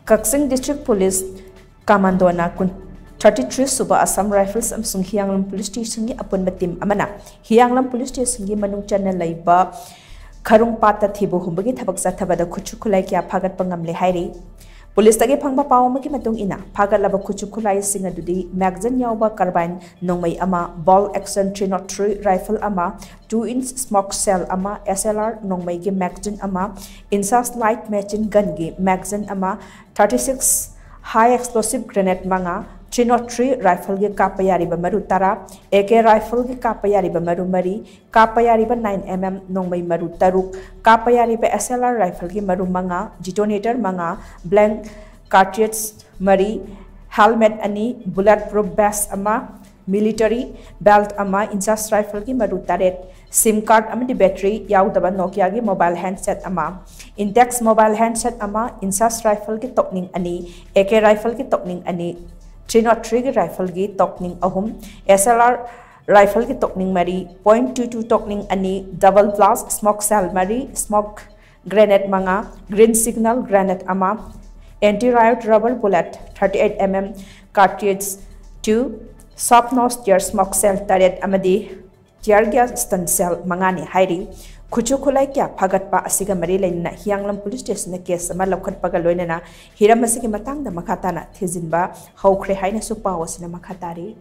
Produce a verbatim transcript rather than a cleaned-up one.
ꯀꯛꯆꯤꯡ District Police Commandoꯅ thirty three ꯁꯨꯕ Assam Rifles ꯑꯃꯁꯨꯡ ꯍꯤꯌꯥꯡꯂꯝ Police Stationꯒꯤ ꯑꯄꯨꯟꯕ team ꯑꯃꯅ ꯍꯤꯌꯥꯡꯂꯝ Police Stationꯒꯤ ꯃꯅꯨꯡ ꯆꯟꯅ ꯂꯩꯕ ꯈꯔꯨꯡ ꯄꯥꯠꯇ ꯊꯤꯕ ꯍꯨꯝꯕꯒꯤ ꯊꯕꯛ ꯆꯠꯊꯕꯗ ꯈꯨꯠꯁꯨ ꯈꯨꯠꯂꯥꯏ ꯀꯌꯥ ꯐꯥꯒꯠꯄ ꯉꯝꯂꯦ ꯍꯥꯏꯔꯤ꯫ Policeꯇꯒꯤ ꯐꯪꯕ ꯄꯥꯎ ꯑꯃꯒꯤ ꯃꯇꯨꯡ ꯏꯟꯅ, ꯐꯥꯒꯠꯂꯕ ꯈꯨꯠꯁꯨ ꯈꯨꯠꯂꯥꯏꯁꯤꯡ ꯑꯗꯨꯗꯤ magazine ꯌꯥꯎꯕ carbine ꯅꯣꯡꯃꯩ ꯑꯃ, bolt action three not three rifle ꯑꯃ, two inch smoke shell ꯑꯃ, S L R ꯅꯣꯡꯃꯩꯒꯤ magazine ꯑꯃ, INSAS light machine gunꯒꯤ magazine ꯑꯃ, thirty six high explosive grenade ꯃꯉꯥ, three not three rifleꯒꯤ ꯀꯥꯞꯄ ꯌꯥꯔꯤꯕ ꯃꯔꯨ ꯇꯔꯥ, A K rifleꯒꯤ ꯀꯥꯞꯄ ꯌꯥꯔꯤꯕ ꯃꯔꯨ ꯃꯔꯤ, ꯀꯥꯞꯄ ꯌꯥꯔꯤꯕ nine M M ꯅꯣꯡꯃꯩ ꯃꯔꯨ ꯇꯔꯨꯛ, ꯀꯥꯞꯄ ꯌꯥꯔꯤꯕ S L R rifleꯒꯤ ꯃꯔꯨ ꯃꯉꯥ, detonator ꯃꯉꯥ, blank cartridge ꯃꯔꯤ, helmet ꯑꯅꯤ, bullet proof vest ꯑꯃ, military belt ꯑꯃ, INSAS rifleꯒꯤ ꯃꯔꯨ ꯇꯔꯦꯠ, SIM card ꯑꯃꯗꯤ battery ꯌꯥꯎꯗꯕ Nokiaꯒꯤ mobile handset ꯑꯃ, Intex mobile handset ꯑꯃ, INSAS rifleꯒꯤ ꯇꯣꯛꯅꯤꯡ ꯑꯅꯤ, A K rifleꯒꯤ ꯇꯣꯛꯅꯤꯡ ꯑꯅꯤ, three not threeꯒꯤ rifleꯒꯤ ꯇꯣꯛꯅꯤꯡ ꯑꯍꯨꯝ, S L R rifleꯒꯤ ꯇꯣꯛꯅꯤꯡ ꯃꯔꯤ, point two two ꯇꯣꯛꯅꯤꯡ ꯑꯅꯤ, double blast smoke shell ꯃꯔꯤ, smoke grenade ꯃꯉꯥ, green signal grenade ꯑꯃ, anti riot rubber bullet thirty eight M M cartridge two, soft nose tear smoke shell ꯇꯔꯦꯠ ꯑꯃꯗꯤ tear gas stun shell ꯃꯉꯥꯅꯤ ꯍꯥꯏꯔꯤ꯫ ꯈꯨꯠꯁꯨ ꯈꯨꯠꯂꯥꯏ ꯀꯌꯥ ꯐꯥꯒꯠꯄ ꯑꯁꯤꯒ ꯃꯔꯤ ꯂꯩꯅꯅ ꯍꯤꯌꯥꯡꯂꯝ Police Stationꯗ case ꯑꯃ ꯂꯧꯈꯠꯄꯒ ꯂꯣꯏꯅꯅ ꯍꯤꯔꯝ ꯑꯁꯤꯒꯤ ꯃꯇꯥꯡꯗ ꯃꯈꯥ ꯇꯥꯅ ꯊꯤꯖꯤꯟꯕ ꯍꯧꯈ꯭ꯔꯦ ꯍꯥꯏꯅꯁꯨ ꯄꯥꯎ ꯑꯁꯤꯅ ꯃꯈꯥ ꯇꯥꯔꯤ꯫